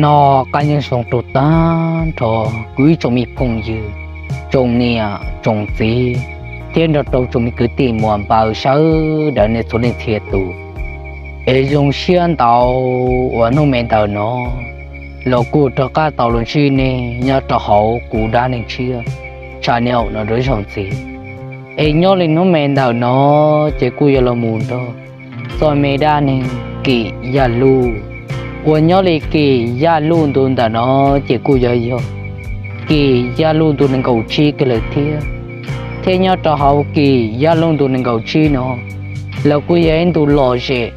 Noj qab nyob zoo rau tag nrho kuv ib tsoom me phooj ywg, tsoom niam tsoom txiv, thiab nrog rau tsoom me kwv tij muam npawg sawv daws nej txhua leej txhia tus. Es zoo siab ntau uas hnub me ntawm no los kuj rov qab tau los ntsib nej nyob rau hauv kuv Dab Neeg Tshiab channel no rau ib zaug ntxiv. Es nyob li hnub me ntawm no ces kuj yuav los mus nrog txoj me dab neeg Kim Yaj Luj. Uas nyob li Kim Yaj Luj ntu ntawm no ces kuj yuav yog Kim Yaj Luj ntu nees nkaum tsib kiag lawm thiab. Thiab nyob rau hauv Kim Yaj Luj ntu nees nkaum tsib no, los kuj yog ib ntu lom zem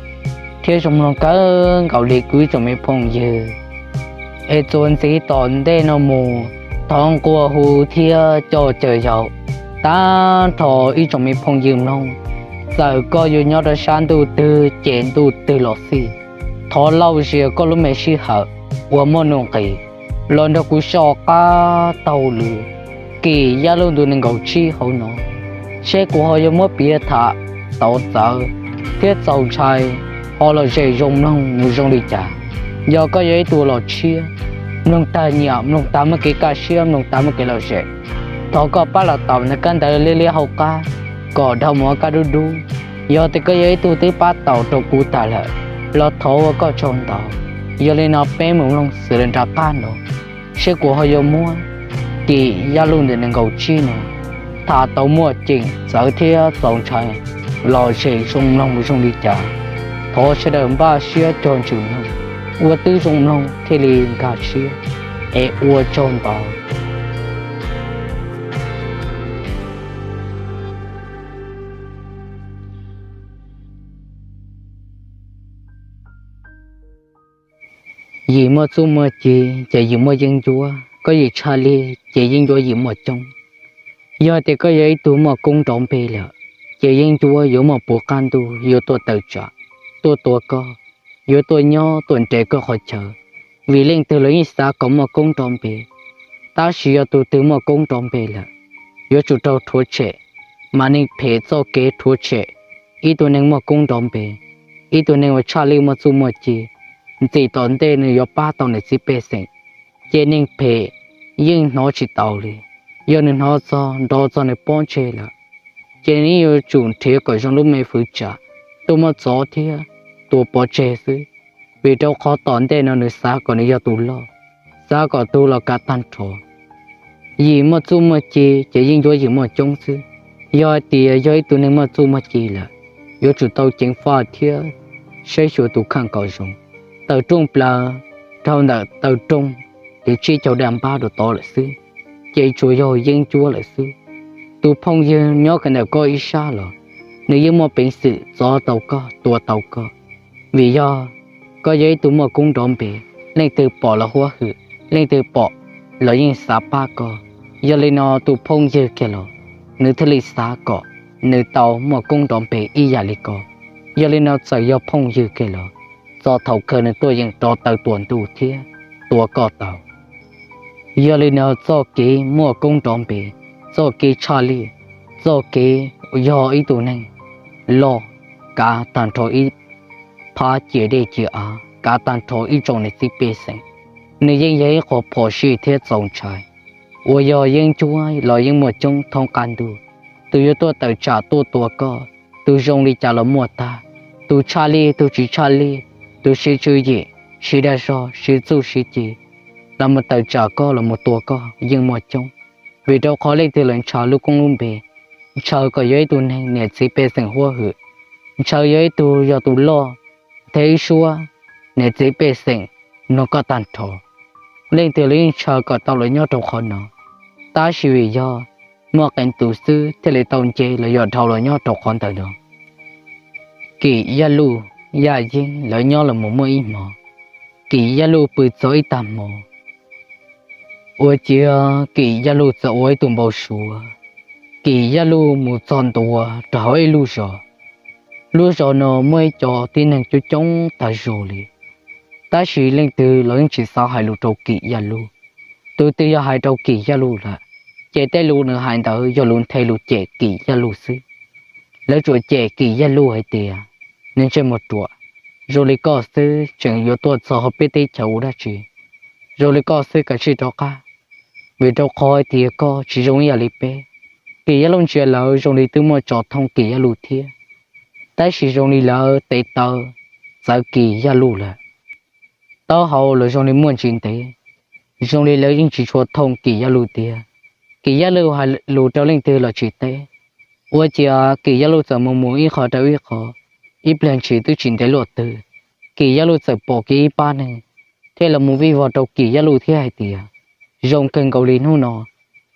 thiab zoo mloog kawg nkaus li kuv ib tsoom me phooj ywg. Es txuas ntxiv tom ntej no mus, thov nqua hu thiab coj caw yaum tag nrho ib tsoom me phooj ywg mloog, txawm koj yuav nyob rau sab ntuj twg ces ntuj twg los xij, thov lauj zias koj lub me sij hawm uas muaj nuj nqis los nrog kuv soj qab taug lw Kim Yaj Luj ntu nees nkaum tsib hauv no, seb kuv ho yuav muab piav tham tau txawv thiab txaus ntshai, ho lom zem zoo mloog mus zoo li cas. Yog koj yog ib tug los tshiab, mloog tag nyiam, mloog tag muaj kev kaj siab, mloog tag muaj kev lom zem, thov koj pab los taus nws kab ntawv liab liab hauv qab kom dhau mus ua kab dub dub. Yog tias koj yog ib tug twb pab taus rau kuv tas lawm los thov ua koj tsaug ntau. Yog li no peb mus mloog xws li nram qab no, seb kuv ho yuav muab Kim Yaj Luj ntu nees nkaum tsib no tham tau muaj ceem txawv thiab txaus ntshai, lom zem zoo mloog mus zoo li cas. Thov sawv daws npaj siab cog ntsws mloog, ua tib zoo mloog thiaj li nkag siab. Es ua tsaug ntau. Yim muaj txuj muaj ci ces yim muaj yeeb ncuab, koj yim tshaj lij ces yeeb ncuab yim muaj coob. Yog tias koj yog ib tug muaj koob nrov npe lawm, ces yeeb ncuab yuav muaj puv qab ntuj yuav tuaj tawm tsam, tuaj tua koj, yuav tuaj nyob tuaj nres koj qhov chaw, vim leej twg los yeej xav kom muaj koob nrov npe. Tab sis yog tus twg muaj koob nrov npe lawm, yuav tsum raug rhuav tshem, mas neeg phem txoj kev rhuav tshem ib tug neeg muaj koob nrov npe, ib tug neeg uas tshaj lij muaj txuj muaj ci, ntxim tom ntej nws yuav pab tau nws txiv pej xeem, ces neeg phem yeej hnov tsis tau li. Yog nws hnov txog nrov txog nws pob ntseg lawm, ces nws yuav tsum nrhiav kom zoo lub me fwv tsam tuaj muab txov thiab tua pov tseg xwb, vim rau qhov tom ntej no nws xav kom nws yog tus loj, xav kom tus los kav tag nrho. Yim muaj txuj muaj ci ces yeej ncuab yim muaj coob xwb. Yog hais tias yog ib tug neeg muaj txuj muaj ci lawm, yuav tsum tau ceev faj thiab saib xyuas tus kheej kom zoo. Tawm rooj plaws dhau ntawm taw rooj li tsib caug daj npab rau tod lawm xwb, ces tsuas yog yeeb ncuab lawm xwb. Tus phooj ywg nyob kawg ntawm koj ib sab los nws yeej muaj peev xwm txov tau koj tua tau koj, vim yog koj yog ib tug muaj koob nrov npe, leej twg pom los huab hwm, leej twg pom los yeej xav pab koj. Yog li no tus phooj ywg kiag los nws thiaj li xav kom nws tau muaj koob nrov npe ib yam li koj. Yog li no txawm yog phooj ywg kiag los txog thaum kawg nws tuaj yeem rov taw tuam ntuj thiab tua koj tau. Yog li no txoj kev muaj koob nrov npe, txoj kev tshaj lij, txoj kev yog ib tug neeg loj kav tag nrho ib phab ciam dej ciam av, kav tag nrho ib tsoom niam txiv pej xeem, nws yeej yog ib qho phom sij thiab txaus ntshai uas yog yeeb ncuab los yeej muaj coob thoob qab ntuj. Tus yuav tuaj tawm tsam tuaj tua koj, tus zoo li cas los muaj tag, tus tshaj lij tus tsis tshaj lij, tus siv tswv yim, siv dag zog, siv txuj siv ci los mus tawm tsam koj los mus tua koj yeej muaj coob. Vim rau qhov leej twg los ntshaw lub koob lub npe, ntshaw kom yog ib tug neeg niam txiv pej xeem huab hwm, ntshaw yog ib tug yog tus loj, thiab ib suab niam txiv pej xeem nug koj tag nrho. Leej twg los yeej ntshaw kom tau los nyob rau qhov no, tab sis vim yog muaj qee tus xwb thiaj li tau nce los yog dhau los nyob rau qhov ntawm no. Kim Yaj Luj, Yaj Yeeb lawv nyob los mus muaj ib hmo, Kim Yaj Luj pw txog ib tag hmo, ua ciav Kim Yaj Luj txawm ua ib tug npau suav. Kim Yaj Luj mus txog ntua rau hauv ib lub zos. Lub zos no muaj ib co tib neeg coob coob tag zog li, tab sis leej twg los yeej tsis xav hais lus rau Kim Yaj Luj. Tus twg yog hais rau Kim Yaj Luj lawm, ces tej lus nws hais ntawd yog lus nthe lus cem Kim Yaj Luj xwb. Lawv tsuas cem Kim Yaj Luj hais tias, nws ntsej muag ruam, zoo li koj xwb tseem yuav tuaj txog hauv peb teb chaws ua dab tsi, zoo li koj xwb kav tsij rov qab, vim rau qhov hais tias koj tsis zoo ib yam li peb. Kim Yaj Luj ntsia lawv zoo li twb muaj tsov thooj Kim Yaj Luj thiab, tab sis zoo li lawv tes taw txawv Kim Yaj Luj lawm. Taub hau los zoo li muaj ntsis ntev, zoo li lawv yeej tsis tshua thooj Kim Yaj Luj tiag. Kim Yaj Luj hais lus rau leej twg los tsis teb, ua ciav Kim Yaj Luj txawm mus mus ib qho rau ib qho, ib pliag ntshis twb tsis ntev luaj twg, Kim Yaj Luj txawm pom kiag ib pab neeg thiaj los mus vij vog rau Kim Yaj Luj thiab hais tias, zoo kawg nkaus li hnub no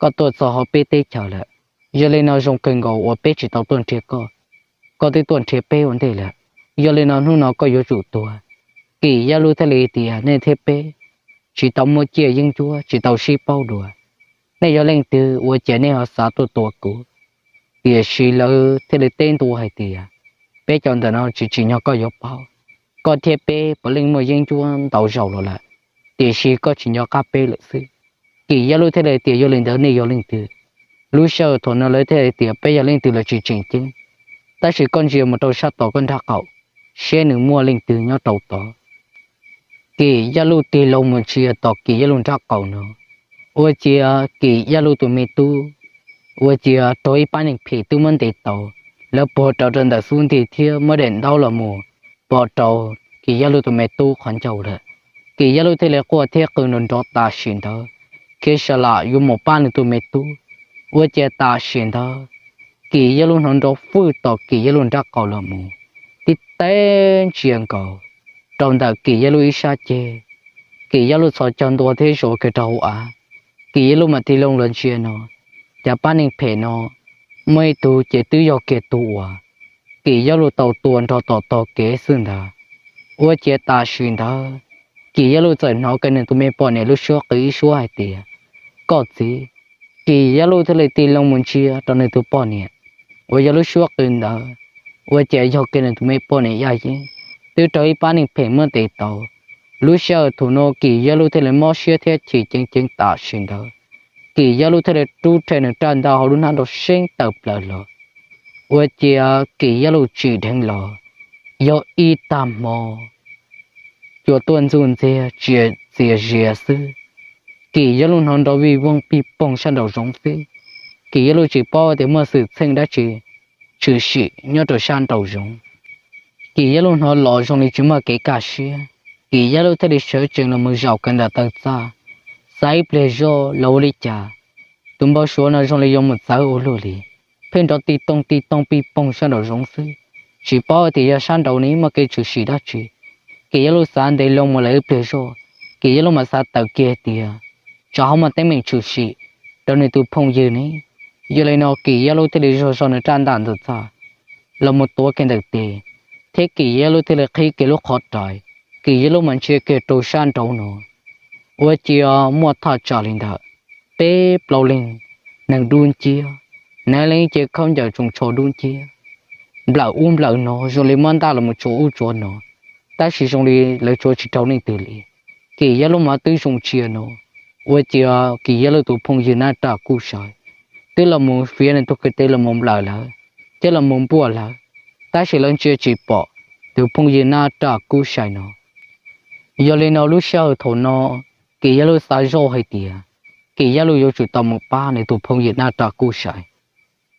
koj tuaj txog hauv peb teb chaws lawm, yog li no zoo kawg nkaus uas peb tsis tau tuaj nrhiav koj, koj twb tuaj nrhiav peb ua ntej lawm, yog li no hnub no koj yuav tsum tuag. Kim Yaj Luj thiaj li tias, nej thiab peb tsis tau muaj ciaj yeeb ncuab, tsis tau sib paub dua. Nej yog leej twg ua cas nej ho xav tuaj tua kuv? Tiam sis lawv thiaj li teb ntua hais tias, peb cov ntawm no tsis tsim nyog koj yuav paub. Koj thiab peb puav leej muaj yeeb ncuab ntau zaus los lawm, tiam sis koj tsis nco qab peb lawm xwb. Kim Yaj Luj thiaj li tias, yog li ntawd nej yog leej twg? Lub sij hawm thaum no lawv thiaj li tias, peb yog leej twg los tsis tseem ceeb, tab sis koj ntsia mus rau sab tod koj nrab qaum, seb nws muaj leej twg nyob rau tod. Kim Yaj Luj tig loo mus ntsia tom Kim Yaj Luj nrab qaum no, ua ciav Kim Yaj Luj tus me tub, ua ciav raug ib pab neeg phem twb muab ntes tau, lawv puag rau rau ntawm xub ntiag thiab muab daim ntaub los mus pov rau Kim Yaj Luj tus me tub qhov ncauj lawm. Kim Yaj Luj thiaj li quaj thiab qw nrov nrov tam sim ntawd, khiav sa lam yuav mus pab nws tus me tub. Ua ciav tam sim ntawd Kim Yaj Luj hnov nrov fwj tom Kim Yaj Luj nrab qaum los mus, tib teb ntsia nkaus rau ntawm Kim Yaj Luj ib sab ceg. Kim Yaj Luj txhos caug ntua thiab zov kiag rau hauv av. Kim Yaj Luj mam tig loo los ntsia no, cas pab neeg phem no muaj ib tug ces twb yog kiag tus uas Kim Yaj Luj tau tua nrog tom tog kev xwb ntag. Ua ciav tam sim ntawd Kim Yaj Luj txawm hnov kiag nws tus me poj niam lub suab qw ib suab hais tias, koj txiv. Kim Yaj Luj thiaj li tig loo mus ntsia rau nws tus poj niam uas yog lub suab qw ntawd. Ua ciav yog kiag nws tus me poj niam yaj yeeb twb raug ib pab neeg phem muab ntes tau. Lub sij hawm thaum no Kim Yaj Luj thiaj li mob siab thiab chim ceev ceev tam sim ntawd. Kim Yaj Luj thiaj li rub rhe nws raj ntaj hauv lub hnab nrau seeb tawm plaws los. Ua ciav Kim Yaj Luj tsim dheev los, yog ib tag hmo cua tuaj ntxuj ntxiag txias zias xwb. Kim Yaj Luj hnov nrov vij voog pij poog sab nraum zoov xwb. Kim Yaj Luj tsis paub tias muaj xwm txheej dab tsi tshwm sim nyob rau sab nraum zoov. Kim Yaj Luj hnov los zoo li tsis muaj kev kaj siab. Kim Yaj Luj thiaj li sawv tsees los mus zaum kiag ntawm taw txaj, xav ib pliag zoj los ua li cas tus npau suav no zoo li yuav mus txawv ua luaj li, pheej nrov ti tooj ti tooj pij poog sab nraum zoov xwb. Tsis paub tias yog sab nraud ne muaj kev tshwm sim dab tsi. Kim Yaj Luj xav ntev loo mus lawm ib pliag zoj, Kim Yaj Luj mam xav tawm kiag tias tsam ho muaj teeb meem tshwm sim rau nws tus phooj ywg ne. Yog li no Kim Yaj Luj thiaj li zog zog nws raj ntaj ntawm txaj los mus tuav kiag ntawm tes, thiab Kim Yaj Luj thiaj li qhib kiag lub qhov rais. Kim Yaj Luj mam ntsia kiag rau sab nraud no, ua ciav muaj thaj tsam li ntawm peb plaub leeg neeg dub nciab, hnav leej cev khaub ncaws tsoos tsho dub nciab, nplawm ub nplawm no zoo li muab ntaj los mus tsuav ub tsuav no, tab sis zoo li lawv tsuav tsis raug leej twg li. Kim Yaj Luj mas twb zoo ntsia no, ua ciav Kim Yaj Luj tus phooj ywg Nab Raj Kub Sai twb los mus fiav nws tus kwv tij los mus nplawm lawv, thiab los mus npuaj lawv, tab sis lawv ntsia tsis pom tus phooj ywg Nab Raj Kub Sai no. Yog li no lub sij hawm thaum no Kim Yaj Luj xav zoj hais tias Kim Yaj Luj yuav tsum tau mus pab nws tus phooj ywg Nab Raj Kub Sai,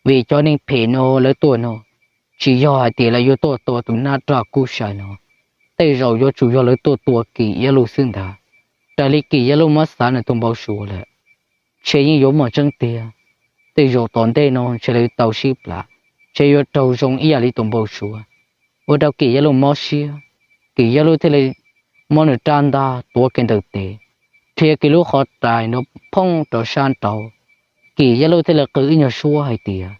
vim cov neeg phem no lawv tuaj no tsis yog hais tias lawv yuav tuaj tua tus Nab Raj Kub Sai no, tej zaum yuav tsum yog lawv tuaj tua Kim Yaj Luj xwb ntag. Raws li Kim Yaj Luj muab xav nws tus npau suav lawm, ntshe yeej yuav muaj tseeb tiag. Tej zaum tom ntej no ntshe lawv tau sib plam, ntshe yuav raug zoo ib yam li tus npau suav, ua rau Kim Yaj Luj mob siab. Kim Yaj Luj thiaj li muab nws rab ntaj tuav kiag ntawm tes, rhia kiag lub qhov rais no phooj rau sab nraud. Kim Yaj Luj thiaj li qw ib nyuag suab hais tias,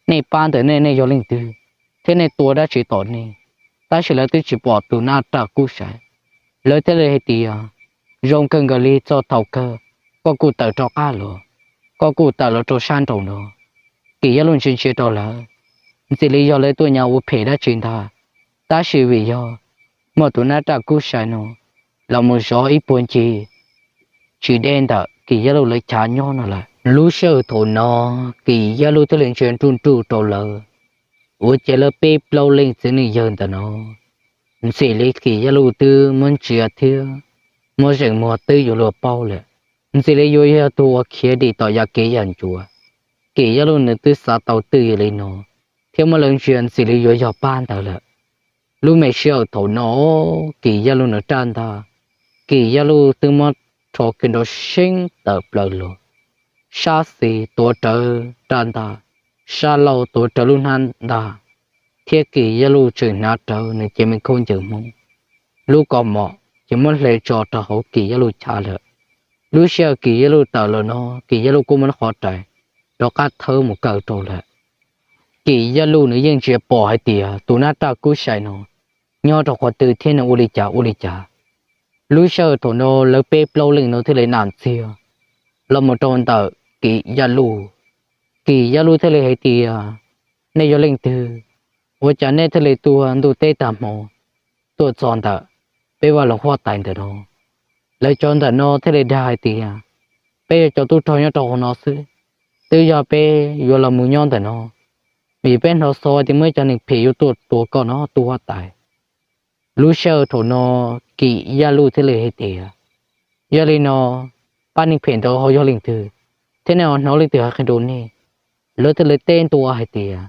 nej pab ntawm nej, nej yog leej twg, thiab nej tua dab tsi tom nej? Tab sis lawv twb tsis pom tus Nab Raj Kub Sai. Lawv thiaj li hais tias, zoo kawg nkaus li txog thaum kawg koj kuj tawm rov qab los, koj kuj tawm los rau sab nraum no. Kim Yaj Luj ntsia ntsia rau lawv, ntxim li yog lawv tuaj nyav ua phem dab tsi ntag, tab sis vim yog muaj tus Nab Raj Kub Sai no los mus zov ib puag ncig tsis deb ntawm Kim Yaj Luj lawv chav nyob no lawm. Lub sij hawm thaum no Kim Yaj Luj thiaj li ntsia nruj nruj rau lawv, ua ciav lawv peb plaub leej txiv neej yawg ntawm no, ntxim li Kim Yaj Luj twb muab ntsia thiab muab zeem muag twb yuav luag paub lawm. Ntxim li yuav yog tus uas khiav dim tom yav kev yam ncuav. Kim Yaj Luj nws twb xav tau twj ywm li no, thiab muab lawv ntsia ntxim li yuav yog pab ntawd lawm. Lub me sij hawm thaum no, Kim Yaj Luj nws raj ntag, Kim Yaj Luj twb muab rho kiag nrov seeb tawm plaws los, sab xis tuav rawv raj ntag, sab laug tuav rawv lub hnab ntag, thiab Kim Yaj Luj tseem hnav rawv nws cev me khaub ncaws Hmoob, lub kaus mom ces muab hle tso rau hauv Kim Yaj Luj chav lawm. Lub sij hawm Kim Yaj Luj tawm los no, Kim Yaj Luj kuj muab qhov rais rov qab thawb mus kaw rau lawm. Kim Yaj Luj nws yeej ntsia pom hais tias tus nab raj kub sai no nyob rau qhov twg thiab nws ua li cas ua li cas. Lub sij hawm thaum no lawv peb plaub leeg no thiaj li nam ntxiag los mus rau ntawm Kim Yaj Luj. Kim Yaj Luj thiaj li hais tias, nej yog leej twg? Ua cas nej thiaj li tuaj ntuj teb tag hmo tuaj txog ntawm peb vaj loog huab tais ntawm no? Lawv cov ntawm no thiaj li dag hais tias, peb yog cov tub rog nyob rau hauv no xwb, twb yog peb yuav los mus nyob ntawm no vim peb hnov xov tias muaj ib cov neeg phem yuav tuaj tua koj no tus huab tais. Lub sij hawm thaum no Kim Yaj Luj thiaj li hais tias, yog li no, pab neeg phem ntawd ho yog leej twg, thiab nej ho hnov leej twg hais qhia rau nej? Lawv thiaj li teb ntua hais tias,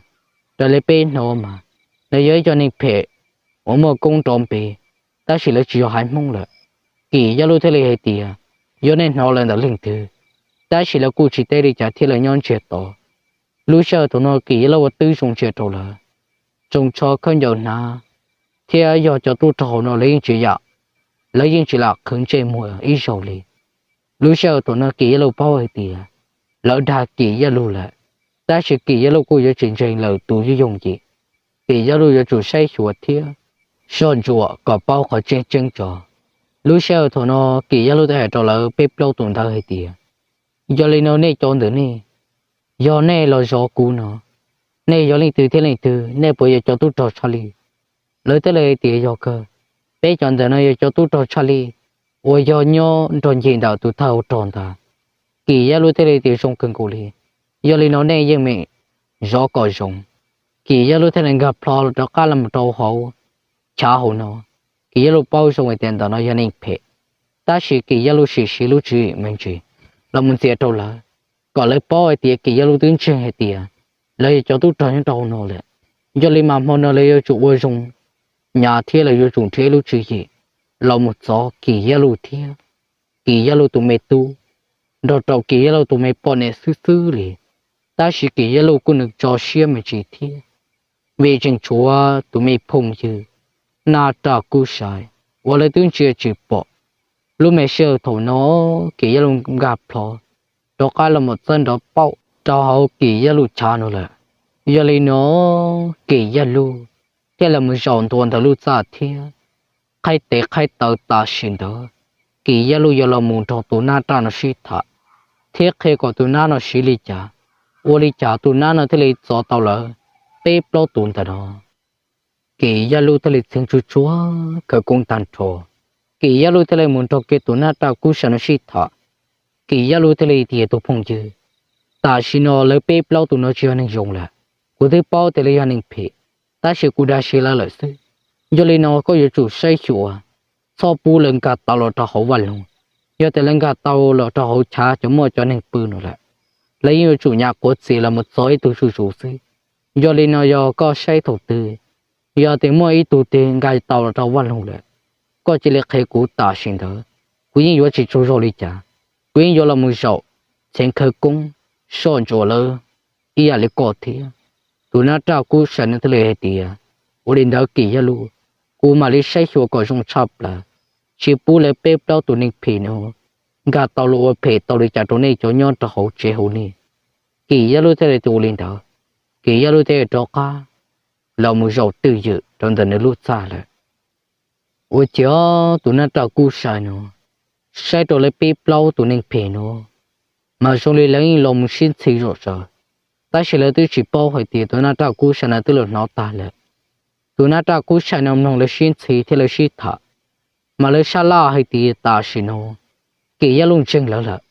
raws li peb hnov mas, nws yog ib co neeg phem uas muaj koob nrov npe, tab sis lawv tsis yog haiv Hmoob lawm. Kim Yaj Luj thiaj li hais tias, yog nej hnov lawv ntawm leej twg, tab sis lawv kuj tsis teb li cas thiab lawv nyob ntsiag to. Lub sij hawm thaum no Kim Yaj Luj ua twb zoo ntsia rau lawv, tsoos tsho khaub ncaws hnav, thiab yog cov tub rog hauv no lawv yeej tsis yam, lawv yeej tsis lam qhwv ntsej muag ib zaug li. Lub sij hawm thaum no Kim Yaj Luj paub hais tias lawv dag Kim Yaj Luj lawm, tab sis Kim Yaj Luj kuj yuav tsis ntseeg lawm tus yooj yooj yim. Kim Yaj Luj yuav tsum saib xyuas thiab soj ntsuam kom paub qhov tseeb tseeb tso. Lub sij hawm thaum no Kim Yaj Luj thiaj hais rau lawv peb plaub tus ntawd hais tias, yog li no nej cov ntawm nej, yog nej los zov kuv no, nej yog leej twg thiab leej twg, nej puas yog cov tub rog Tshaj Lij? Lawv thiaj li hais tias yog kawg, peb cov ntawm no yog cov tub rog Tshaj Lij uas yog nyob nrog ncig ntawm tus thawj hauv rog ntag. Kim Yaj Luj thiaj li tias zoo kawg nkaus li, yog li no nej yeej meem zov kom zoo. Kim Yaj Luj thiaj li nkag plho rov qab los rau hauv chav hauv no. Kim Yaj Luj paub zoo hais tias ntawm no yog neeg phem, tab sis Kim Yaj Luj sim siv lub tswv yim me ntsis los mus ntxias rau lawv, kom lawv paub hais tias Kim Yaj Luj twb ntseeg hais tias lawv yog cov tub rog nyob rau hauv no lawm. Yog li mas hmo no lawv yuav tsum ua zoo nyav thiab lawv yuav tsum nrhiav lub tswv yim los mus txov Kim Yaj Luj thiab Kim Yaj Luj tus me tub nrog rau Kim Yaj Luj tus me poj niam xwb xwb li. Tab sis Kim Yaj Luj kuj nws tso siab me ntsis thiab, vim tseem tshuav tus me phooj ywg Naj Raj Kub Sai uas lawv twb ntsia tsis pom. Lub me sij hawm thaum no Kim Yaj Luj nkag plho rov qab los mus txawb nrov paum rau hauv Kim Yaj Luj chav no lawm. Yog li no Kim Yaj Luj thiaj los mus zaum ntua ntawm lub txaj thiab qhaib tes qhaib taw tam sim ntawd. Kim Yaj Luj yuav los mus nrog tus nab raj no sib tham thiab qhia kom tus nab no siv li cas, ua li cas tus nab no thiaj li txov tau lawv peb plaub tus ntawm no. Kim Yaj Luj thiaj li txheev tsuj tsuag khawv koob tag nrho. Kim Yaj Luj thiaj li mus nrog kiag tus nab raj Kub Sai no sib tham. Kim Yaj Luj thiaj li tias tus phooj ywg, tam sim no lawv peb plaub tus no tsis yog neeg zoo lawm. Kuv twb paub tias lawv yog neeg phem, tab sis kuv dag siv lawv lawm xwb. Yog li no koj yuav tsum saib xyuas, txhob pub lawv nkag tau los rau hauv vaj loog. Yog tias lawv nkag tau los rau hauv chav cov muaj cov neeg pw no lawm, lawv yeej yuav tsum nyam quav txias los mus txov ib tug zuj zus xwb. Yog li no yog koj saib thaum twg, yog tias muaj ib tug twg nkag tau los rau vaj loog lawm, koj cia li qhia kuv tam sim ntawd. Kuv yeej yuav tsis tsaug zog li cas, kuv yeej yuav los mus zaum txheev khawv koob soj ntsuam lawv ib yam li koj thiab. Tus nab raj Kub Sai no thiaj li hais tias, ua li ntawd Kim Yaj Luj, kuv mam li saib xyuas kom zoo tshaj plaws, tsis pub lawv peb plaub tus neeg phem no nkag tau los ua phem tau li cas rau nej cov nyob rau hauv tsev hauv nej. Kim Yaj Luj thiaj li tias ua li ntawd. Kim Yaj Luj thiaj rov qab los mus zaum twj ywm rau ntawm nws lub txaj lawm. Ua ciav tus nab raj Kub Sai no saib rau lawv peb plaub tus neeg phem no, mas zoo li lawv yeej los mus sib ntxhi zom zaws, tab sis lawv twb tsis paub hais tias tus nab raj Kub Sai no twb los hnov tag lawm. Tus nab raj Kub Sai no mloog lawv sib ntxhi thiab lawv sib tham, mas lawv sab laj hais tias tam sim no Kim Yaj Luj ntseeg lawv lawm.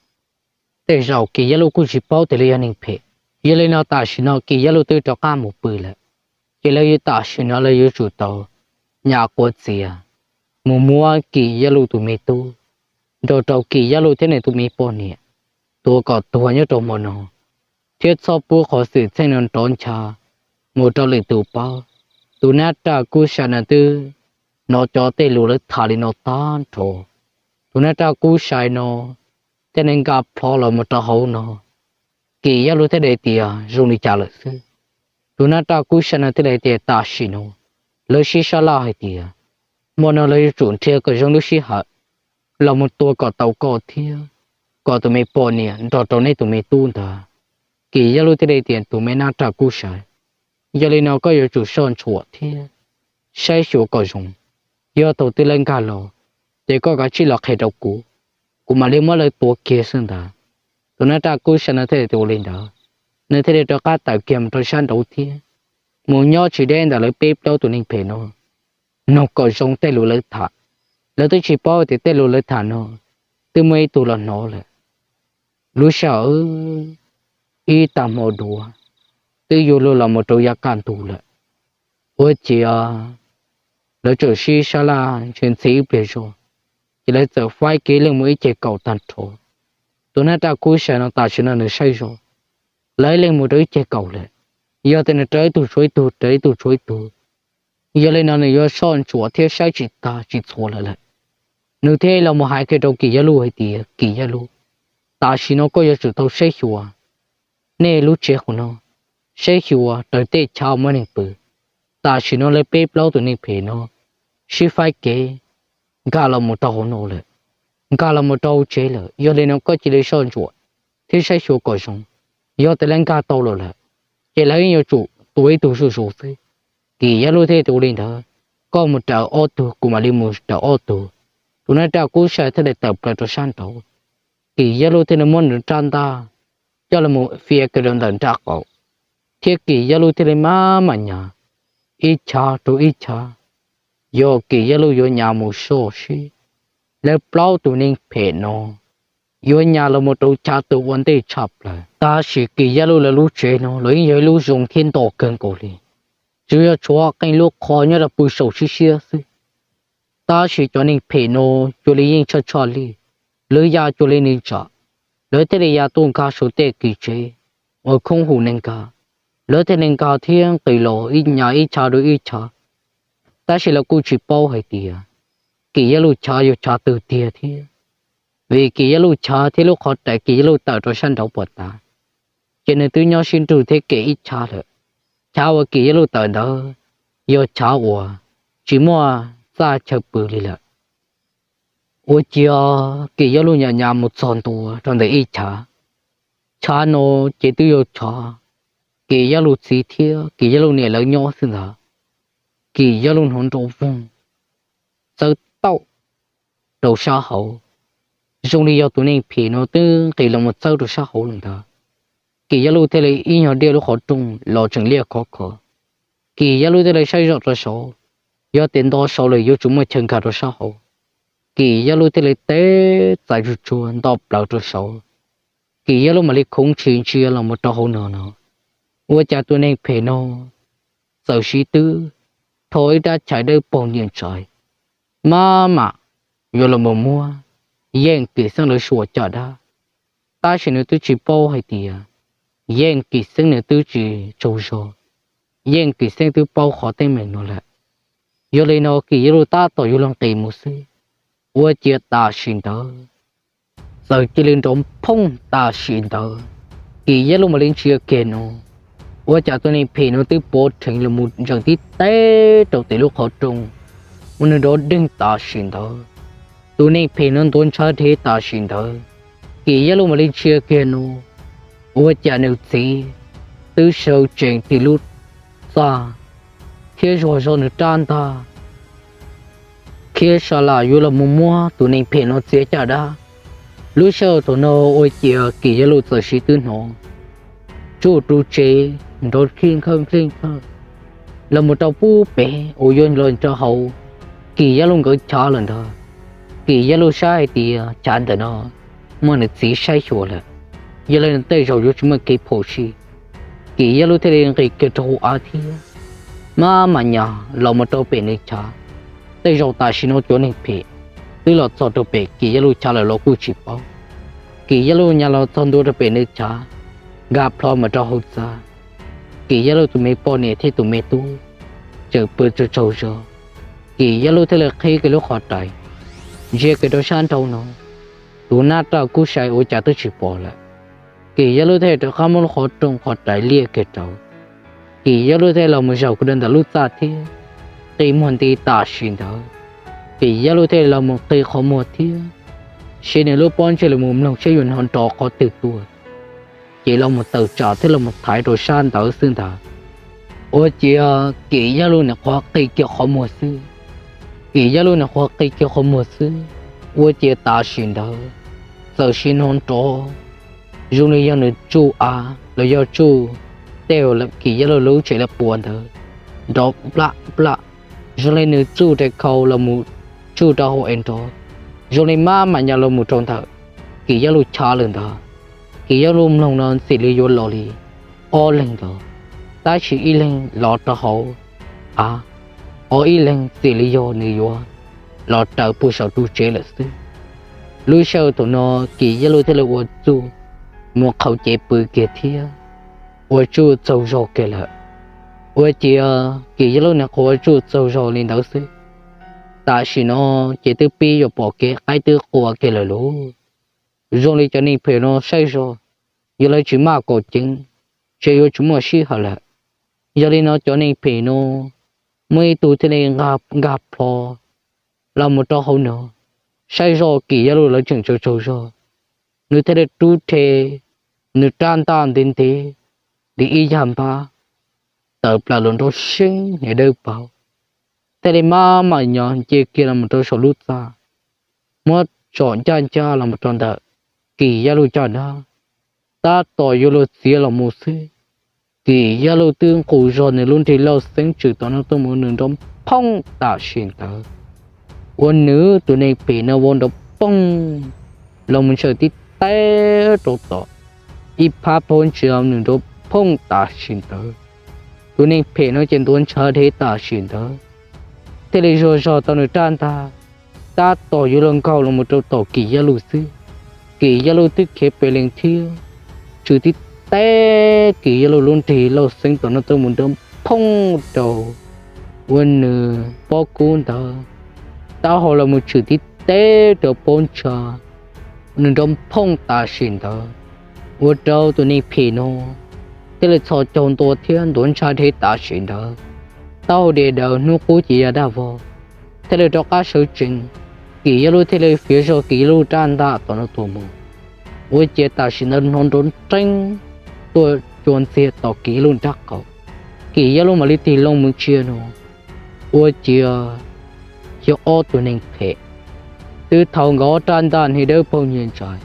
Tej zaum Kim Yaj Luj kuj tsis paub tias lawv yog neeg phem. Yog li no tam sim no Kim Yaj Luj twb rov qab mus pw lawm, ces lawv yuav tam sim no lawv yuav tsum tau nyam quav txias mus muab Kim Yaj Luj tus me tub nrog rau Kim Yaj Luj thiab nws tus me poj niam tua kom tuag nyob rau hmo no, thiab txhob pub qhov xwm txheej no nrov ncha mus rau lwm tus paub. Tus nab raj kub sai no twb hnov cov tej lus lawv tham li no tag nrho. Tus nab raj kub sai no thiaj li nkag plho los mus rau hauv no. Kim Yaj Luj thiaj li tias zoo li cas lawm xwb. Tus nab raj kub sai no thiaj li tias tam sim no lawv sib sab laj hais tias hmo no lawv yuav tsum nrhiav kom zoo lub sij hawm los mus tua kom tau koj thiab kom tus me poj niam nrog rau nej tus me tub ntawd. Kim Yaj Luj thiaj li tias tus me nab raj kub sai, yog li no koj yuav tsum soj ntsuam thiab saib xyuas kom zoo. Yog thaum twg lawv nkag los ces koj kav tsij los qhia rau kuv, kuv mam li muab lawv tua kiag xwb ntag. Tus nab raj kub sai no thiaj li ua li ntawd, nws thiaj li rov qab tawm kiag mus rau sab nraud thiab mus nyob tsis deb ntawm lawv peb plaub tus neeg phem no, mloog kom zoo tej lus lawv tham. Lawv twb tsis paub tias tej lus lawv tham no twb muaj ib tug los hnov lawm. Lub sij hawm ib tag hmo dua twb yuav luag los mus rau yav kaj ntug lawm. Ua ciav lawv txawm sib sab laj ntshis ntxhi ib pliag zog, ces lawv txawm faib kev leej mus ib ceg kaum tag nrho. Tus nab raj kub sai no tam sim no nws saib zog, lawv leej mus rau ib ceg kaum lawm. Yog tias nws raws ib tug tshuav ib tug, raws ib tug tshuav ib tug, yog li no nws yuav soj ntsuam thiab saib tsis tag tsis txhua lawm lawm. Nws thiaj los mus hais kiag rau Kim Yaj Luj hais tias Kim Yaj Luj, tam sim no koj yuav tsum tau saib xyuas nej lub tsev qhov no, saib xyuas raws tej chav muaj neeg pw. Tam sim no lawv peb plaub tus neeg phem no sib faib kev nkag los mus rau hauv no lawm, nkag los mus rau hauv tsev lawm. Yog li no koj cia li soj ntsuam thiab saib xyuas kom zoo. Yog tias lawv nkag tau los lawm, ces lawv yuav tsum tua ib tug zuj zus xwb. Kim Yaj Luj thiaj ua li ntawd, koj mus raws ob tug, kuv mam li mus raws ob tug. Tus nab raj kub sai thiaj li tawm plaws rau sab nraud. Kim Yaj Luj thiaj li muab nws rab ntaj coj los mus fia kiag rau ntawm nraub qaum, thiab Kim Yaj Luj thiaj li maj mam nyas ib chav rau ib chav. Yog Kim Yaj Luj yuav nyas mus soj sib, lawv plaub tus neeg phem no yuav nyas los mus rau chav tus ua ntej tshaj plaws. Tab sis Kim Yaj Luj lawv lub tsev no los yeej yog ib lub zoo thiab nto kawg nkaus li, tsuas yog tshuav qee lub qhov nyob rau pw saum siab siab xwb. Tab sis cov neeg phem no cuag li yeej tshaj tshaj li, lawv ya cuag li nws tsam, lawv thiaj li ya tuaj nkag saum tej kev tsev uas khoob hum nees nkag. Lawv thiaj li nkag thiab nqis los ib nyas ib chav rau ib chav. Tab sis lawv kuj tsis paub hais tias Kim Yaj Luj chav yog chav twg tiag thiab, vim Kim Yaj Luj chav thiab lub qhov rais Kim Yaj Luj tawm rau sab nraud puas tas, ces nws twb nyob sib nrug thiab kem ib chav lawm. Chav uas Kim Yaj Luj tawm ntawd yog chav uas tsis muaj txaj chaw pw li lawm. Ua ciav Kim Yaj Luj nyas nyas mus txog ntua rau ntawm ib chav. Chav no ces twb yog chav Kim Yaj Luj txiv thiab Kim Yaj Luj niam lawv nyob xwb ntag. Kim Yaj Luj hnov nrov voog txawb tauj rau sab hauv, zoo li yog tus neeg phem no twb nqis los mus txawb rau sab hauv lawm ntag. Kim Yaj Luj thiaj li ib nyuag diaj lub qhov rooj los tseem liaj khov kho. Kim Yaj Luj thiaj li saib zoj rau saud, yog tias nto saud lawm yuav tsum muaj chaw nkag rau sab hauv. Kim Yaj Luj thiaj li teb txais tsuag tsuag nto plaws rau saud. Kim Yaj Luj mam li khoov ntshis ntsia los mus rau hauv no no, ua cas tus neeg phem no txawm siv twb rho ib rab chais dawb paug nyiam ntsais, maj mam yuav los mus muab Yeej Kim Xeeb lawv suam caj dab. Tab sis nws twb tsis paub hais tias Yeej Kim Xeeb nws twb tsis tsaug zog, Yeej Kim Xeeb twb paub qhov teeb meem no lawm. Yog li no Kim Yaj Luj tab tom yuav luag nqis mus xwb, ua ciav tam sim ntawd txawm cia li nrov phooj tam sim ntawd. Kim Yaj Luj mam li ntsia kiag no, ua cas tus neeg phem no twb pov rheev los mus ntsees tib teb rau tim lub qhov rooj uas nws nrov deeg tam sim ntawd. Tus neeg phem no ntuav ntshav dhev tam sim ntawd. Kim Yaj Luj mam li ntsia kiag no, ua cas nws txiv twb sawv tsees tim lub txaj thiab zuag zog nws rab ntaj khiav sa lam yuav los mus muab tus neeg phem no txiav caj dab. Lub sij hawm thaum no ua ciav Kim Yaj Luj txawm siv twb hnov tsuj ru tsev nrov khij nkhawj nkhij nkhawj los mus rau pub pem uas yuav los rau hauv Kim Yaj Luj nkawd chav lawm ntag. Kim Yaj Luj saib hais tias chav ntawm no muaj nws txiv saib xyuas lawm, yog li no tej zaum yuav tsis muaj kev phom sij. Kim Yaj Luj thiaj li nqis kiag rau hauv av thiab maj mam nyas los mus rau pem nws chav. Tej zaum tam sim no cov neeg phem twb los txog rau pem Kim Yaj Luj chav lawm los kuj tsis paub. Kim Yaj Luj nyas los txog ntua rau pem nws chav, nkag plho mus rau hauv txaj. Kim Yaj Luj tus me poj niam thiab tus me tub tseem pw tsaug tsaug zog. Kim Yaj Luj thiaj li qhib kiag lub qhov rais, ntsia kiag rau sab nraud no, tus nab raj kub sai ua cas twb tsis pom lawm. Kim Yaj Luj thiaj rov qab muab lub qhov rooj qhov rais liaj kiag rau. Kim Yaj Luj thiaj los mus zaum kiag rau ntawm lub txaj thiab qi muag nti tam sim ntawd. Kim Yaj Luj thiaj los mus qi qhov muag thiab siv nws lub pob ntseg los mus mloog saib yuav hnov nrov qhov twg tuaj, ces los mus tawm tsam thiab los mus thaiv rau sab ntawd xwb ntag. Ua ciav Kim Yaj Luj nyuam qhuav qi kiag qhov muag xwb, Kim Yaj Luj nyuam qhuav qi kiag qhov muag xwb, ua ciav tam sim ntawd txawm sim hnov nrov zoo li yog nws tsuj av los yog tsuj tej Kim Yaj Luj lub tsev lawv puas ntawd nrov nplaj nplaj, zoo li nws tsuj rais khau los mus tsuj rau hauv es nrov, zoo li maj mam nyas los mus rau ntawm Kim Yaj Luj chav lawm ntag. Kim Yaj Luj mloog no ntxim li yuav los li ob leeg los, tab sis ib leeg los rau hauv av, ho ib leeg ntxim li yog nws yuav los raws puag saum ru tsev lawm xwb. Lub sij hawm thaum no Kim Yaj Luj thiaj li ua txuj mus qhaum cev pw kiag thiab ua tsuj tsaug zog kiag lawm. Ua ciav Kim Yaj Luj nyuam qhuav ua tsuj tsaug zog li ntawd xwb, tam sim no ces twb pib yuav pom kev qaib twb qua kiag lawm lauj. Zoo li cov neeg phem no saib zog, yog lawv tsis maj kaum ceev, ces yuav tsis muaj sij hawm lawm. Yog li no cov neeg phem no muaj ib tug thiaj li nkag plho los mus rau hauv no, saib zog Kim Yaj Luj lawv tseem tsaug tsaug zog, nws thiaj li rub rhe nws rab ntaj ntev ntev li ib yag npab tawm plaws los nrov seeb hniav dawb paug, thiaj li maj mam nyos nce kiag los mus rau saum lub txaj, muab tsom ncaj ncaj los mus rau ntawm Kim Yaj Luj caj dab. Tab tom yuav luag txiav los mus xwb, Kim Yaj Luj twb nqus zog nws lub nrig lauj xeeb tswm tom no tuaj mus nws nrov phooj tam sim ntawd, ua nws tus neeg phem no vau nrov poog los mus ntshaw tib teb rau tom, ib phab paub ntsia nws nrov phooj tam sim ntawd. Tus neeg phem no ces ntuav ntshav dhev tam sim ntawd, thiaj li zuag zog tau nws rab ntaj, tab tom yuav luag nkaug los mus rau tom Kim Yaj Luj xwb, Kim Yaj Luj twb khiav pem lees thiab tshwm tib teb Kim Yaj Luj lub nrig lauj xeeb tom no tuaj mus nrov phooj rau ua nws pob kub ntawd, taub hau los mus tshwm tib teb rau paub ntsa, nws nrov phooj tam sim ntawd, ua rau tus neeg phem no thiaj li txhos caug ntua thiab ntuav ntshav dhev tam sim ntawd, taub hau dias daws hnub qub ces ya daj vog, thiaj li rov qab sawv tsees. Kim Yaj Luj thiaj li fiav zog Kim Yaj Luj rab ntaj tom no tuaj mus, ua ciav tam sim ntawd hnov nrov nreeb tuaj cua ntxiag tom Kim Yaj Luj nrab qaum. Kim Yaj Luj mam li tig loo mus ntsia no, ua ciav yog ob tug neeg phem. Twb thaum nkawd ob rab ntaj hniav dawb paug nyias ntsais,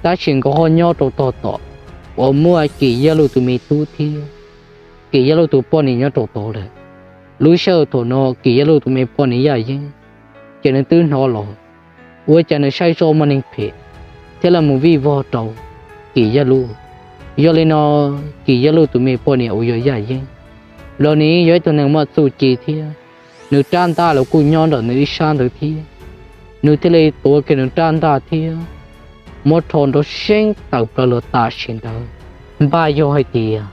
tab sis nkawd ho nyob rau tog tom uas muaj Kim Yaj Luj tus me tub thiab Kim Yaj Luj tus poj niam nyob rau tod lawm. Lub sij hawm thaum no Kim Yaj Luj tus me poj niam Yaj Yeeb ces nws twb hnov los, ua cas nws saib zoj muaj neeg phem thiab los mus vij vog rau Kim Yaj Luj. Yog li no Kim Yaj Luj tus me poj niam uas yog Yaj Yeeb los nws yog ib tug neeg muaj txuj ci thiab, nws rab ntaj los kuj nyob ntawm nws ib sab ntawd thiab. Nws thiaj li tuav kiag nws rab ntaj thiab muab rho nrov seeb tawm plaws los tam sim ntawd. Npaj yog hais tias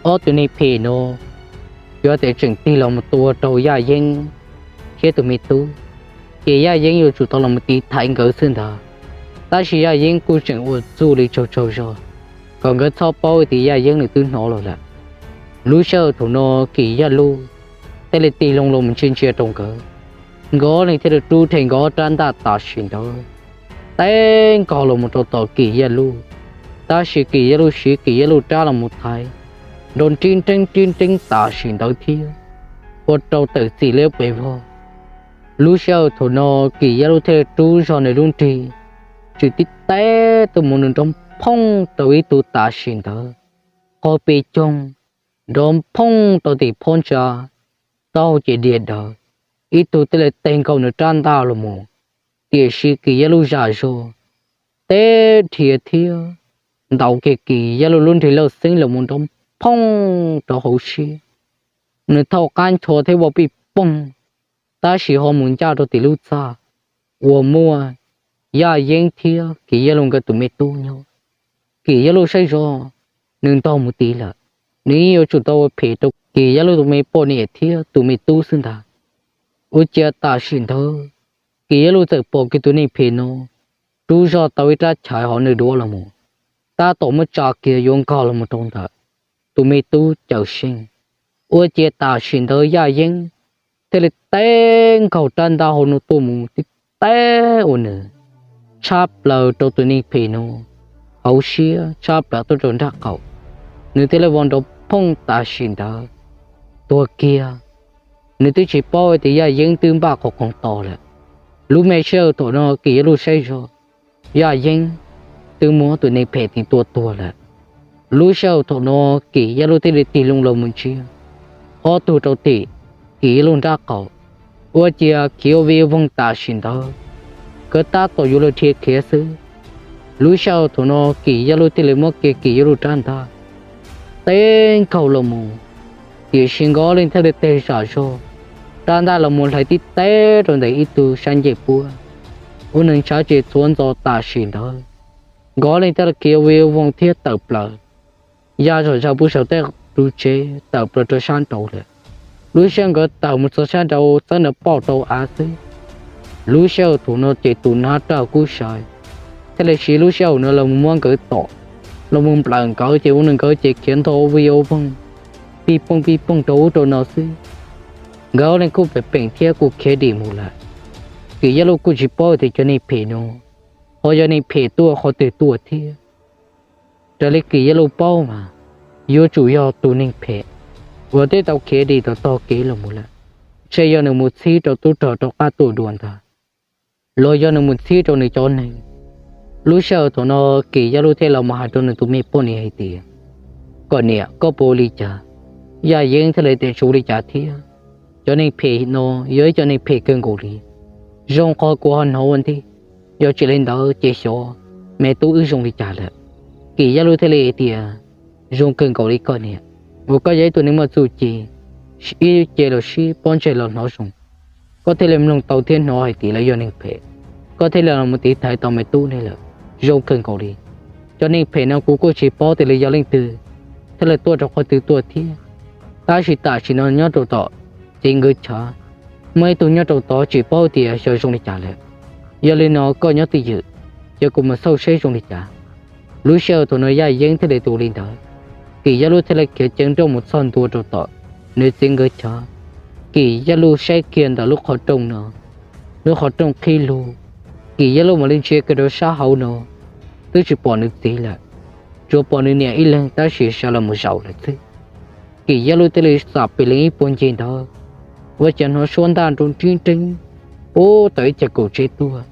ob tug neeg phem no yuav tes tseem tig los mus tua rau Yaj Yeeb thiab tus me tub, ces Yaj Yeeb yuav tsum tau los mus tiv thaiv nkawd xwb ntag. Tab sis Yaj Yeeb kuj tseem ua txuj li tsaug tsaug zog kom nkawd txhob paub tias Yaj Yeeb nws twb hnov los lawm. Lub sij hawm thaum no Kim Yaj Luj thiaj li tig loo los mus ntsia ntsia rau nkawd, nkawd ob leeg thiaj li rub rhe nkawd ob rab ntaj tam sim ntawd teb nkaug los mus rau tom Kim Yaj Luj. Tab sis Kim Yaj Luj siv Kim Yaj Luj rab los mus thaiv nrov nrib nreeb nrib nreeb tam sim ntawd thiab, ua rau tawm txim liab pes vog. Lub sij hawm thaum no Kim Yaj Luj thiaj li rub zog nws lub nrig, tshwm tib teb tuaj mus nws nrov phooj rau ib tug tam sim ntawd, qaug pes coog, nrov phooj rau tim phab ntsa, taub hau ces dias daws, ib tug thiaj li teg nkaus nws rab ntaj los mus, tiam sis Kim Yaj Luj zam zog teb dhia thiab ntaus kiag Kim Yaj Luj lub nrig lauj xeeb los mus nrov phooj rau hauv siab. Nws thaum qab ncho thiab vau pij poog, tab sis ho mus ncaj rau tim lub txaj, uas muaj Yaj Yeeb thiab Kim Yaj Luj nkawd tus me tub nyob. Kim Yaj Luj saib zog, nws ntog mus tid lawm, nws yeej yuav tsum tau ua phem rau Kim Yaj Luj tus me poj niam thiab tus me tub xwb ntag. Ua ciav tam sim ntawd Kim Yaj Luj txawm pom kiag tus neeg phem no rub zog tau ib rab chais hauv nws duav los mus, tab tom muab tsa kiag yuav nkaug los mus rau ntawm tus me tub cawm seej. Ua ciav tam sim ntawd Yaj Yeeb thiaj li teb nkaug rab ntaj hauv no tuaj mus tib teb ua nws tshab plaws rau tus neeg phem no hauv siab tshab plaws tuaj rau nraub qaum, nws thiaj li vau nrov phooj tam sim ntawd tuag kiag. Nws twb tsis paub tias Yaj Yeeb twb npaj qhov khoom tos lawm. Lub me sij hawm thaum no Kim Yaj Luj saib zog, Yaj Yeeb twb muab tus neeg phem tis tua tuag lawm. Lub sij hawm thaum no Kim Yaj Luj thiaj li tig loo los mus ntsia ob tug rau tim Kim Yaj Luj nraub qaum, ua ciav khiav ua vij voog tam sim ntawd, nkawd tab tom yuav luag dhia khiav xwb. Lub sij hawm thaum no Kim Yaj Luj thiaj li muab kiag Kim Yaj Luj rab ntaj teb nkaug los mus, tiam sis nkawd ob leeg thiaj li teg zam zog, rab ntaj los mus hlais tib teb rau ntawm ib tug sab ncej puab, ua nws ntshav tsis txhuav ntxo tam sim ntawd. Nkawd ob leeg thiaj li khiav ua vij voog thiab tawm plaws ya zom zaws pub saum tej ru tsev tawm plaws rau sab nraud lawm. Lub sij hawm nkawd tawm mus txog sab nraud txawb nws pauj rau av xwb, lub sij hawm thaum no ces tus nab raj kub sai thiaj li siv lub sij hawm no los mus muab nkawd tom, los mus nplawm nkawd ces ua rau nkawd ces khiav ntho ua vij ua voog, pij pooj pij pooj rau ub rau no xwb. Nkawd ob leeg kuj pem peem thiab kuj khiav dim mus lawm. Kim Yaj Luj kuj tsis paub tias cov neeg phem no ho yog neeg phem tuaj qhov twg tuaj thiab. Raws li Kim Yaj Luj paub mas yuav tsum yog tus neeg phem uas twb tau khiav dim tom tog kev los mus lawm, ntshe yog nws mus txhib rau tub rog rov qab tuaj dua ntag, los yog nws mus txhib rau nws cov neeg. Lub sij hawm thaum no Kim Yaj Luj thiaj los mus hais rau nws tus me poj niam hais tias, koj niam, koj puas ua li cas? Yaj Yeeb thiaj li tias tsis ua li cas thiab, cov neeg phem no yog ib cov neeg phem kawg nkaus li, zoo qhov kuv ho hnov ua ntej, yog tsis li ntawd ces xyov me tub wb zoo li cas lawm. Kim Yaj Luj thiaj li tias, zoo kawg nkaus li koj niam, uas koj yog ib tug neeg muaj txuj ci, ib ce los sib pob ntseg los hnov zoo, koj thiaj li mloog tau thiab hnov hais tias lawv yog neeg phem, koj thiaj li los mus tiv thaiv tau me tub nej lawm, zoo kawg nkaus li. Cov neeg phem no kuv kuj tsis paub tias lawv yog leej twg thiaj li tuaj rau qhov twg tuaj thiab, tab sis tam sim no nyob rau tom txiv nkawd chaw, muaj ib tug nyob rau tod tsis paub tias xyov zoo li cas lawm. Yog li no koj nyob twj ywm, ces kuv mus xauj seb zoo li cas. Lub sij hawm thaum no Yaj Yeeb thiaj li ua li ntawd, Kim Yaj Luj thiaj li khiav ceev nrooj mus txog ntua rau tom nws txiv nkawd chaw. Kim Yaj Luj saib kiag ntawm lub qhov rooj no, lub qhov rooj qhib lug, Kim Yaj Luj mam li ntsia kiag rau sab hauv no, twb tsis pom nws txiv lawm, tsuas pom nws niam ib leeg tab sis sawv los mus zaum lawm xwb. Kim Yaj Luj thiaj li xam pem lees ib puag ncig ntawd, ua cas hnov suab ntaj nroo nrib nreeb puag tom ib cag kaum tsev tuaj.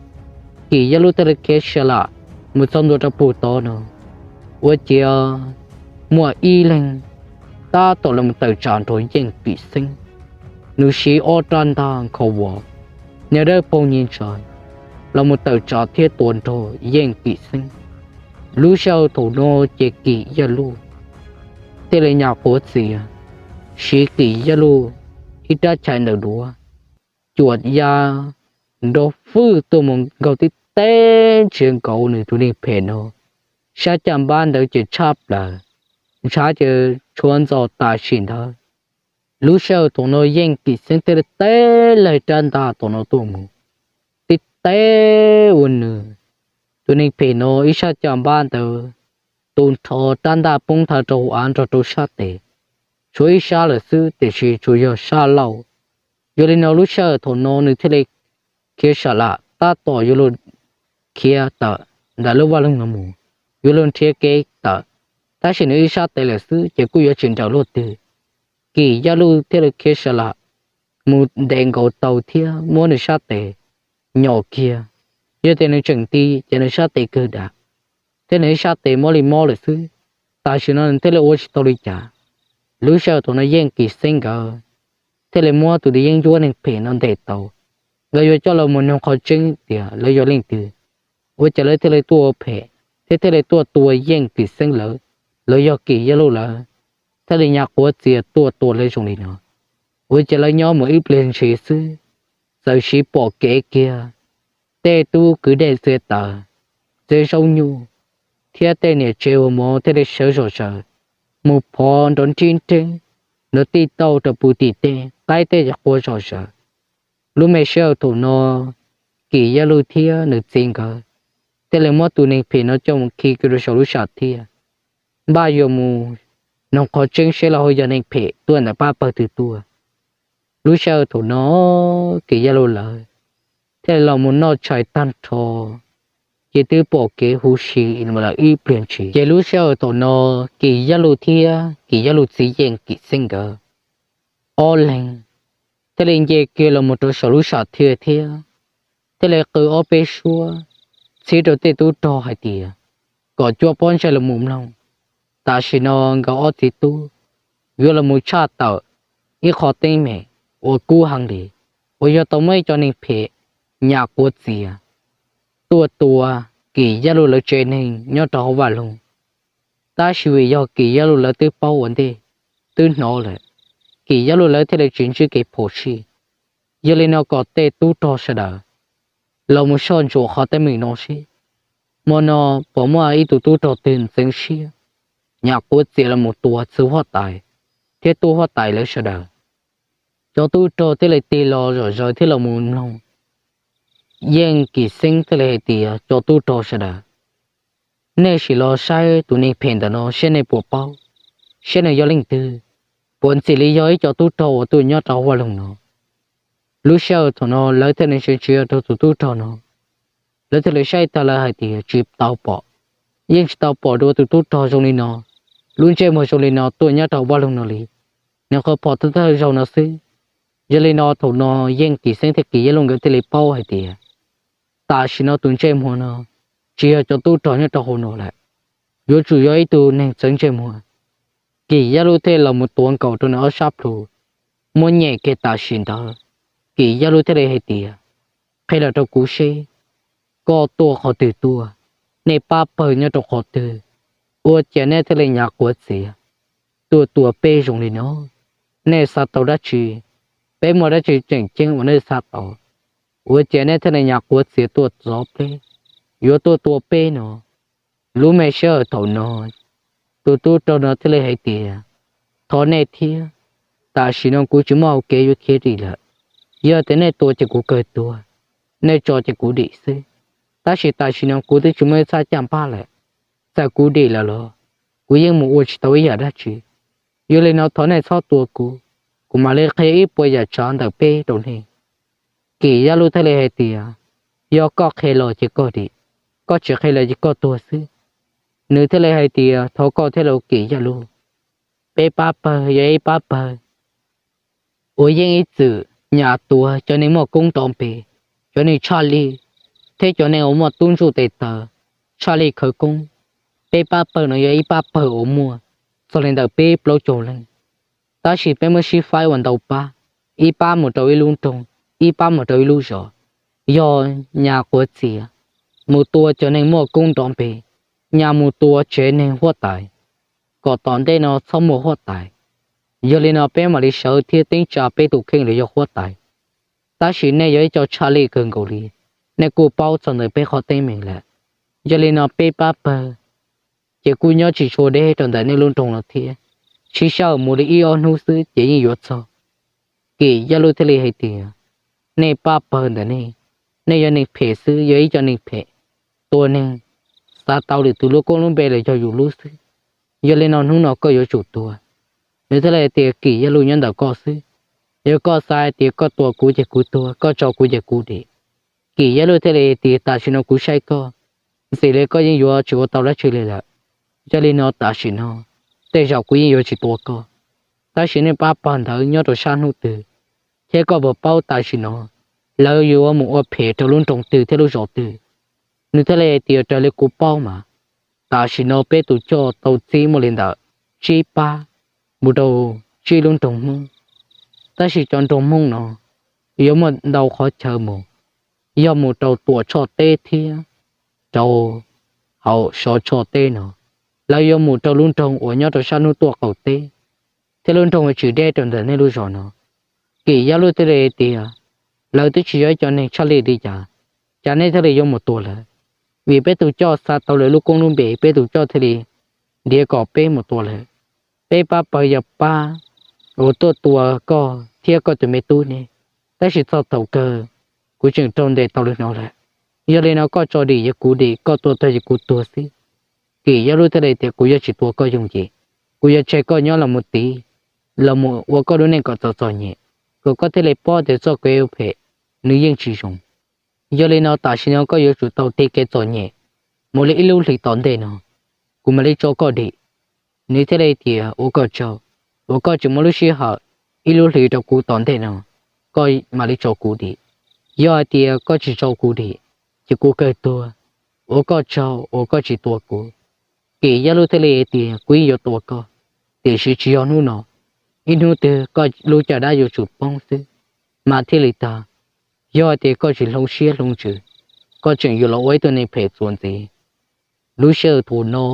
Kim Yaj Luj thiaj li khiav sa lam mus txog ntua rau puag tod no, ua ciav muaj ib leeg tab tom los tawm tsam nrog Yeej Kim Xeeb. Nws siv ob rab ntaj nkhaus vos, niag dawb paug nyi ntshai, los mus tawm tsam thiab tua nrog Yeej Kim Xeeb. Lub sij hawm thaum no ces Kim Yaj Luj thiaj li nyas quav txias, siv Kim Yaj Luj ib rab chais ntawm duav, cuam ya nrov fwj tuaj mus nkaug tib teb ntsiav nkaus nws tus neeg phem no. Sab caj npab ntawd ces tshab plaws, ntshav ces tshuav ntxo tam sim ntawd. Lub sij hawm thaum no Yeej Kim Xeeb thiaj li teb laig rab ntaj thaum no tuaj mus, tib teb ua nws tus neeg phem no ib sab caj npab ntawd tu nrho, rab ntaj poob nthav rau hauv av nrog rau sab tes, tshuav ib sab lawm xwb tiam sis tsuas yog sab laug. Yog li no lub sij hawm thaum no nws thiaj li khiav sa lam tab tom yuav luag khiav tawm ntawm lub vaj loog no mus, yuav luag nrhiav kev tawm, tab sis nws ib sab tes lawm xwb ces kuj yuav tsis nrawm luaj twg. Kim Yaj Luj thiaj li khiav sa lam mus ntes nkaus taug thiab muab nws sab tes nyom kiag. Yog tias nws tseem nti ces nws sab tes kawg dav, thiab nws ib sab tes mob li mob lawm xwb. Tam sim no nws thiaj li ua tsis tau li cas. Lub sij hawm thaum no Yeej Kim Xeeb nkawd thiaj li muab tus tub yeeb ncuab neeg phem no ntes tau. Nkawd yuav coj los mus nug qhov tseeb tias lawv yog leej twg, ua cas lawv thiaj li tuaj ua phem thiab thiaj li tuaj tua Yeej Kim Xeeb lawv. Lawv yog Kim Yaj Luj lawv thiaj li nyas quav txias tuaj tua lawv zoo li no. Ua cas lawv nyob mus ib pliag ntshis xwb, txawm siv pom kev kiag, Tej tub kwv dej txiav taws, txiav zaub nyuj, thiab tej niam tsev ua mov thiaj li sawv zom zaws mus phov nrov nrib nreeb, nrov tij tauj rau puv tim tej qaib tej qhua zom zaws. Lub me sij hawm thaum no, Kim Yaj Luj thiab nws txiv nkawd thiaj li muab tus neeg phem no coj mus khi kiag rau saum lub sam thiaj, npaj yuav mus noog qhov tseeb seb los ho yog neeg phem tuaj ntawm pab pawg twg tuaj. Lub sij hawm thaum no, Kim Yaj Luj lawv thiaj li los mus noj tshais tag nrho, ces twb pom kev huv si lawm ib pliag ntshis. Ces lub sij hawm thaum no, Kim Yaj Luj thiab Kim Yaj Luj txiv Yeej Kim Xeeb nkawd ob leeg thiaj li nce kiag los mus rau saum lub sam thiaj thiab, thiaj li qw ob peb suab txhib rau tej tub rog hais tias kom cua pob ntseg los mus mloog. Tam sim no nkawd ob txiv tub yuav los mus tshaj tawm ib qho teeb meem uas kub heev li, uas yog tau muaj ib co neeg phem nyam quav txiav tuaj tua Kim Yaj Luj lawv tsev neeg nyob rau hauv vaj loog. Tab sis vim yog Kim Yaj Luj lawv twb paub ua ntej, twb hnov lawm, Kim Yaj Luj lawv thiaj li tsis ntsib kev phom sij. Yog li no kom tej tub rog sawv daws los mus soj ntsuam qhov teeb meem no seb hmo no puas muaj ib tug tub rog twg ntxeev siab nyam quav txiav los mus tua txwv huab tais thiab tua huab tais lawv sawv daws. Cov tub rog thiaj li tig los zom zaws thiab los mus mloog. Yeej Kim Xeeb thiaj li hais tias, cov tub rog sawv daws, nej sim los saib tus neeg phem ntawm no seb nej puas paub, seb nws yog leej twg, puas ntxim li yog ib co tub rog uas tuaj nyob rau hauv vaj loog no. Lub sij hawm thaum no lawv thiaj li ntsia ntsia rau tus tub rog no, lawv thiaj li saib tag lawv hais tias tsis tau pom, yeej tsis tau pom dua tus tub rog zoo li no, lub ntsej muag zoo li no tuaj nyob rau hauv vaj loog no li. Nws qhov phom thawj thawj zaug no xwb. Yog li no thaum no Yeej Kim Xeeb thiab Kim Yaj Luj nkawd thiaj li paub hais tias tam sim no tus ntsej muag no tsis yog cov tub rog nyob rau hauv no lawm, yuav tsum yog ib tug neeg txawv ntsej muag. Kim Yaj Luj thiaj los mus tuav nkaus rau nws ob sab plhu, muab nyem kiag tam sim ntawd. Kim Yaj Luj thiaj li hais tias, qhia los rau kuv seb koj tuaj qhov twg tuaj, nej pab pawg nyob rau qhov twg, ua cas nej thiaj li nyam quav txiav tuaj tua peb zoo li no? Nej xav tau dab tsi? Peb muaj dab tsi tseem ceeb uas nej xav tau? Ua cas nej thiaj li nyam quav txiav tuaj txov peb, yuav tuaj tua peb no? Lub me sij hawm thaum no, tus tub rog no thiaj li hais tias, thov nej thiab, tam sim no kuv tsis muaj hau kev yuav khiav dim lawm. Yog tias nej tua ces kuv kawg tuag, nej tso ces kuv dim xwb. Tab sis tam sim no kuv twb tsis muaj ib txhab caj npab lawm, txawm kuv dim lawm los kuv yeej mus ua tsis tau ib yam dab tsi. Yog li no thov nej txhob tua kuv, kuv mam li qhia ib puas yam tsav ntawm peb rau nej. Kim Yaj Luj thiaj li hais tias, yog koj qhia los ces koj dim, koj tsis qhia los ces koj tuag xwb. Nws thiaj li hais tias, thov koj thiab lauj Kim Yaj Luj, peb pab pawg yog ib pab pawg uas yeej ib txwm nyam tua cov neeg muaj koob nrov npe, cov neeg tshaj lij, thiab cov neeg uas muaj tub ntsuj tes taw tshaj lij khawv koob. Peb pab pawg no yog ib pab pawg uas muaj txog li ntawm peb plaub caug leej, tab sis peb muab sib faib ua ntau pab, ib pab mus rau ib lub nroog, ib pab mus rau ib lub zos, yog nyam quav txiav, mus tua cov neeg muaj koob nrov npe, nyam mus tua tsev neeg huab tais, kom tom ntej no txhob muaj huab tais. Yog li no peb mam li sawv thiab teeb tsa peb tus kheej los yog huab tais. Tab sis nej yog ib co tshaj lij kawg nkaus li, nej kuj paub txog ntawm peb qhov teeb meem lawm. Yog li no peb pab pawg ces kuj nyob tsis tshua deb rau ntawm nej lub nroog no thiab, sib sij hawm mus li ib ob hnub xwb ces yeej yuav txog. Kim Yaj Luj thiaj li hais tias, nej pab pawg ntawm nej, nej yog neeg phem xwb, yog ib co neeg phem, tua neeg xav tau lwm tus lub koob lub npe los yog yus lub xwb. Yog li no hnub no koj yuav tsum tuag. Nws thiaj li hais tias, Kim Yaj Luj, nyob ntawm koj xwb, yog koj xav hais tias koj tua kuv ces kuv tuag, koj tso kuv ces kuv dim. Kim Yaj Luj thiaj li hais tias, tam sim no kuv saib koj, ntxim li koj yeej yuav tsis ua tau dab tsi li lawm. Yog li no tam sim no tej zaum kuv yeej yuav tsis tua koj. Tab sis nej pab pawg ntawd nyob rau sab hnub twg, thiab koj puas paub tam sim no lawv yuav mus ua phem rau lub nroog twg thiab lub zos twg? Nws thiaj li hais tias, raws li kuv paub mas, tam sim no peb tus coj tau txib muaj li ntawm tsib pab mus rau tsib lub nroog Hmoob, tab sis cov nroog Hmoob no yuav muaj ntau qhov chaw mus, yog mus rau Tuam Tshoj teb thiab rau hauv Sov Tshoj teb no. Lawv yuav mus rau lub nroog uas nyob rau sab hnub tuaj qaum teb, thiab lub nroog uas tsis deb rau ntawm nej lub zos no. Kim Yaj Luj thiaj li hais tias, lawv twb tsis yog ib co neeg tshaj lij li cas, cas nej thiaj li yuav mus tua lawv? Vim peb tus coj xa tau lawv lub koob lub npe, peb tus coj thiaj li ntiav kom peb mus tua lawv. Peb pab pawg yog pab uas tuaj tua koj thiab koj tus me tub ne, tab sis txog thaum kawg kuv tseem raug ntes tau li no lawm. Yog li no koj tso dim yog kuv dim, koj tua tuag yog kuv tuag xwb. Kim Yaj Luj thiaj li tias, kuv yuav tsis tua koj yooj yim, kuv yuav tseg koj nyob los mus tiv, los mus ua koj lub neej kom txom txom nyem, kom koj thiaj li paub tias txoj kev ua phem nws yeej tsis zoo. Yog li no tam sim no koj yuav tsum tau tiv kev txom nyem mus li ib lub hlis tom ntej no, kuv mam li tso koj dim. Nws thiaj li tias, ua koj tsaug, uas koj tseem muaj lub sij hawm ib lub hlis rau kuv tom ntej no, koj mam li tso kuv dim. Yog hais tias koj tsis tso kuv dim, ces kuv kawg tuag. Ua koj tsaug uas koj tsis tua kuv. Kim Yaj Luj thiaj li tias, kuv yeej yuav tua koj, tiam sis tsis yog hnub no, ib hnub twg koj lub caj dab yuav tsum poob xwb mas thiaj li tag. Yog hais tias koj tsis hloov siab hloov ntsws, koj tseem yuav los ua ib tug neeg phem txuas ntxiv. Lub sij hawm thaum no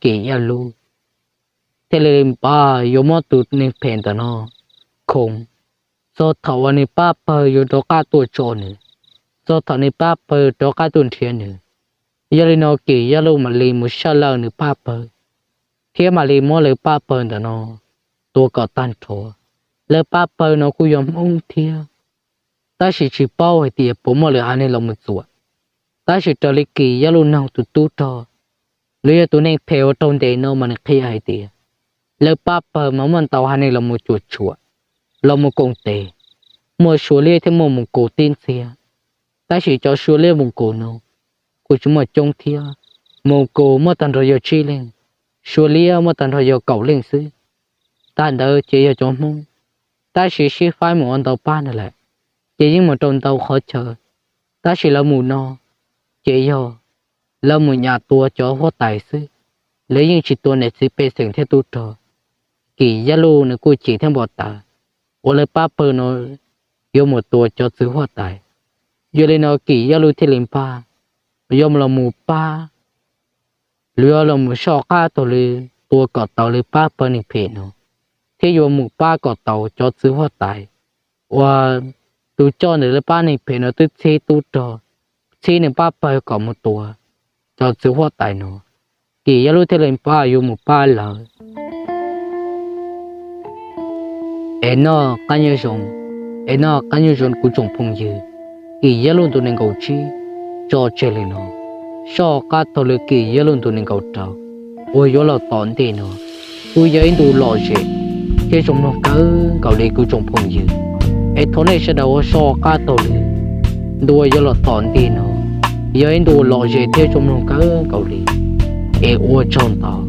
Kim Yaj Luj thiaj li npaj yuav muab tus neeg phem ntawm no khoov, txog thaum uas nws pab pawg yuav rov qab tuaj tso nws, txog thaum nws pab pawg rov qab tuaj nrhiav nws. Yog li no Kim Yaj Luj mam li mus saj lawj nws pab pawg, thiab mam li muab lawv pab pawg ntawm no tua kom tag nrho. Lawv pab pawg no kuj yog Hmoob thiab, tab sis tsis paub hais tias puas muaj lwm haiv neeg los mus txuam. Tab sis raws li Kim Yaj Luj noog tus tub rog, los yog tus neeg phem uas raug ntes no mas nws qhia hais tias, lawv pab pawg mas muaj ntau haiv neeg los mus cuam tshuam, los mus koom tes, muaj Suav liab thiab muaj Moos Kus tib ntxiag. Tab sis cov Suav liab Moos Kus no kuj tsis muaj coob thiab, Moos Kus muaj tag nrho yog tsib leeg, Suav liab muaj tag nrho yog kaum leej xwb. Tag ntawd ces yog cov Hmoob, tab sis sib faib mus ua ntau pab no lawm, ces yeej mus rau ntau qhov chaw. Tab sis lawv mus no ces yog lawv mus nyam tua cov huab tais xwb, lawv yeej tsis tua niam txiv pej xeem thiab tub rog. Kim Yaj Luj nws kuj chim thiab npau taws uas lawv pab pawg no yuav mus tua cov txiv huab tais. Yog li no Kim Yaj Luj thiaj li npaj yuav los mus pab, yuav los mus soj qab taug lw tua kom tau lawv pab pawg neeg phem no, thiab yuav mus pab kom tau cov txiv huab tais uas tus coj ntawm lawv pab neeg phem no twb txhib tub rog, txhib nws pab pawg kom mus tua cov txiv huab tais no. Kim Yaj Luj thiaj li npaj yuav mus pab lawv. Es noj qab nyob zoo, es noj qab nyob zoo kuv tsoom phooj ywg. Kim Yaj Luj ntu nees nkaum tsib tso tseg li no, soj qab taug lw Kim Yaj Luj ntu nees nkaum rau uas yuav los tom ntej no kuj yog ib ntu lom zem thiab zoo mloog kawg nkaus li kuv tsoom phooj ywg. Es thov nej sawv daws ua soj qab taug lw ntu uas yuav los tom ntej no, yog ib ntu uas lom zem thiab zoo mloog kawg nkaus li. Es ua tsaug ntau.